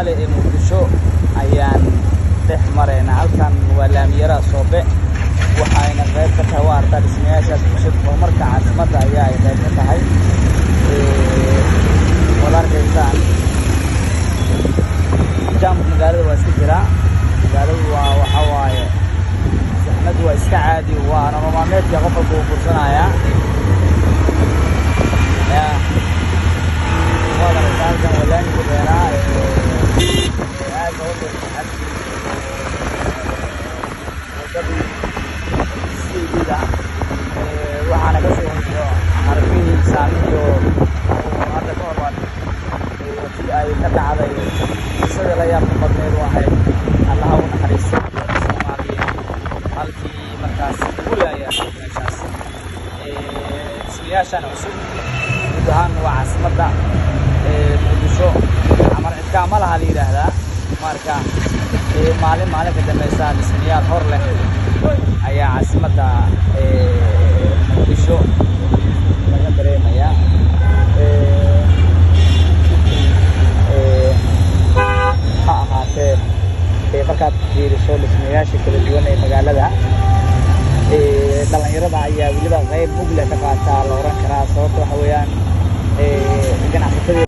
Soomaaliya ee Muqdisho ayaan dhex maraynaa. Halkan waa laamiyaraha Soobe, waxayna qayb ka tahay, waa artaa, dhismayaashaas cusub. Horumarka caasimadda ayaa ay qayb ka tahay. Waad arkaysaan, jaamka magaalada waa iska jiraa. Magaaladu waa waxa waaye, saxmadu waa iska caadi, waa nolol maalmeedka, qof walba uu fursanayaa. Ya, waad aragtaa, halkan waa laamiga dheeraa ee aad looga dheer wadadii CID-da. Waxaana ka soo horjeedo xarfihii saamihii oo hadda ka hor tii ay ka dhacday qisadii la yaabka badneed u ahayd, Allaha u naxariisto Soomaaliyeed, halkii markaas lagu laaya meeshaas. Dhismayaashan cusub guud ahaan waa caasimadda Muqdisho, Xamar cidkaa ma laha la yidhaahdaa. Marka maalin maalin ka dambeysa dhismayaal hor leh ayaa caasimadda Muqdisho laga dareemayaa. Ha ahaatee, markaad fiiriso dhismayaasha kala duwan ee magaalada, dhalinyarada ayaa weliba qayb mug leh ka qaataa la oran karaa. Sababta waxa weeyaan, ganacsatadii